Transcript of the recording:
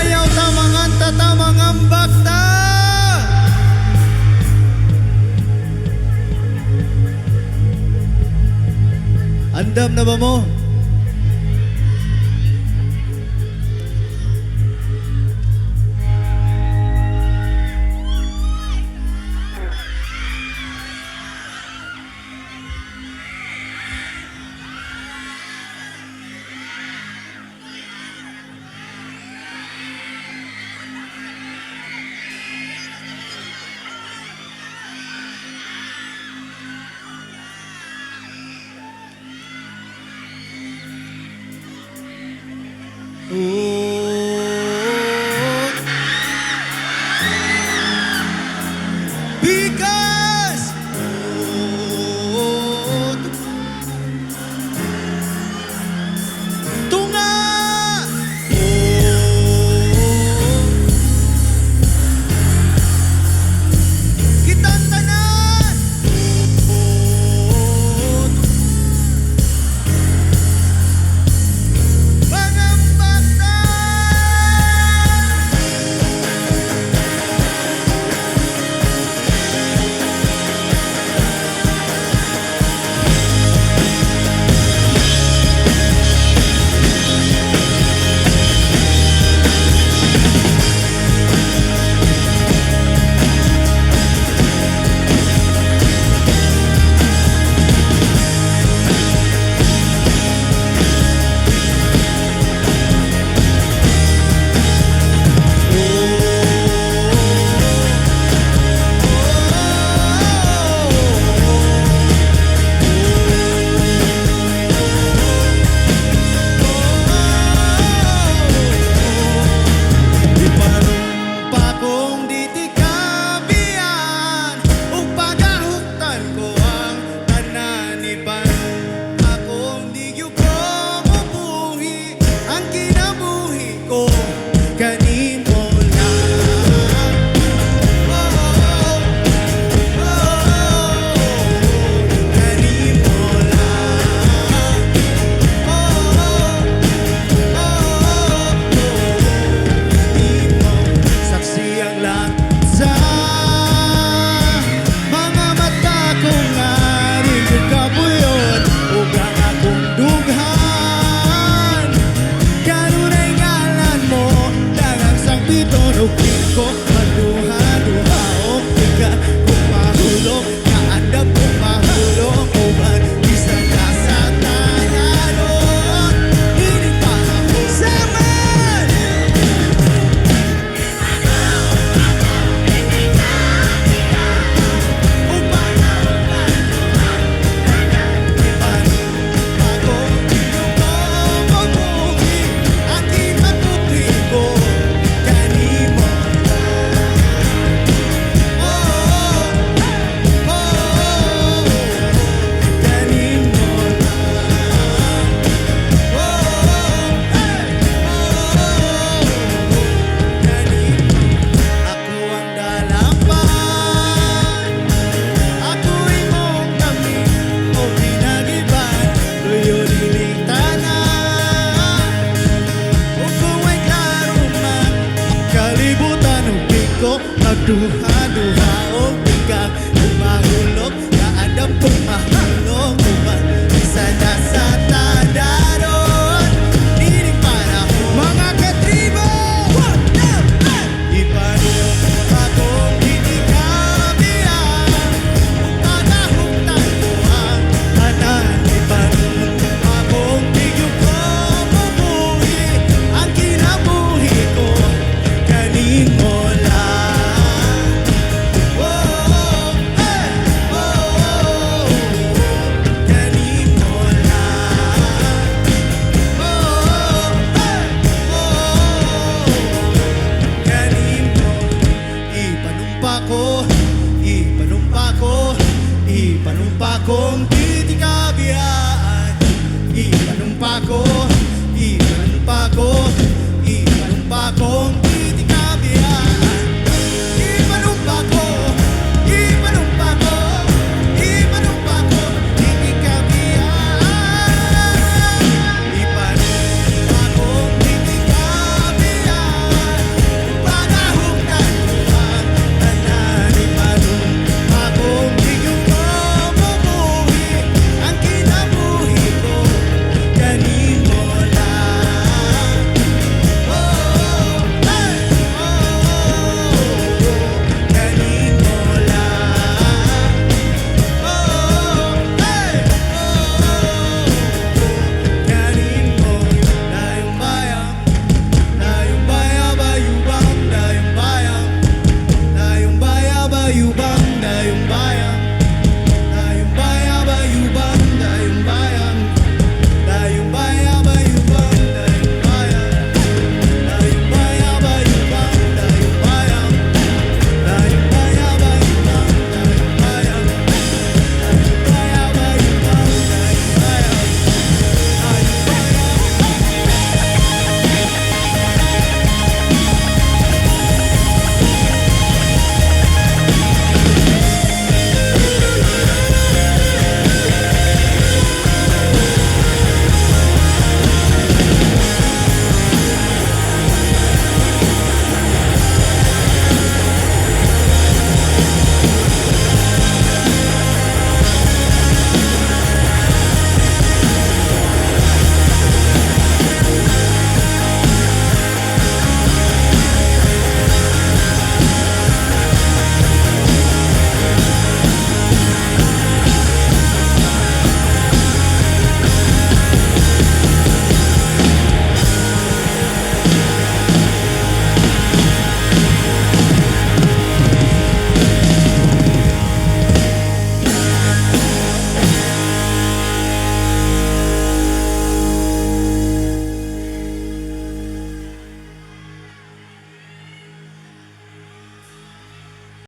Sayaw ta, manganta ta, mangambak ta! Andam na ba mo? Because tunga, kitang tanan, pangambata. Ipanumpa kong di ti kabiyan ug pagahuktan ko ang tanan. Akong di gyud ko mubuhi, ang kinabuhi ko kanimo lang. Oh, kanimo lang. Oh, kanimo. Saksi ang langit sa mga mata ko nga di ko kapuyon ug ang akong dughan. Kanunay ngalan mo dangang sangpiton ug di ko magduha-duha o ika kung mahulog kaandam kung mahulog uban bisan ka sa tayanon hindi pa ako. Seven! Ako ang dalampan, ako imong kami o pinagiban, tuyo dining tanan. Ug kung may klaro man kalibutan ug di ko magduha.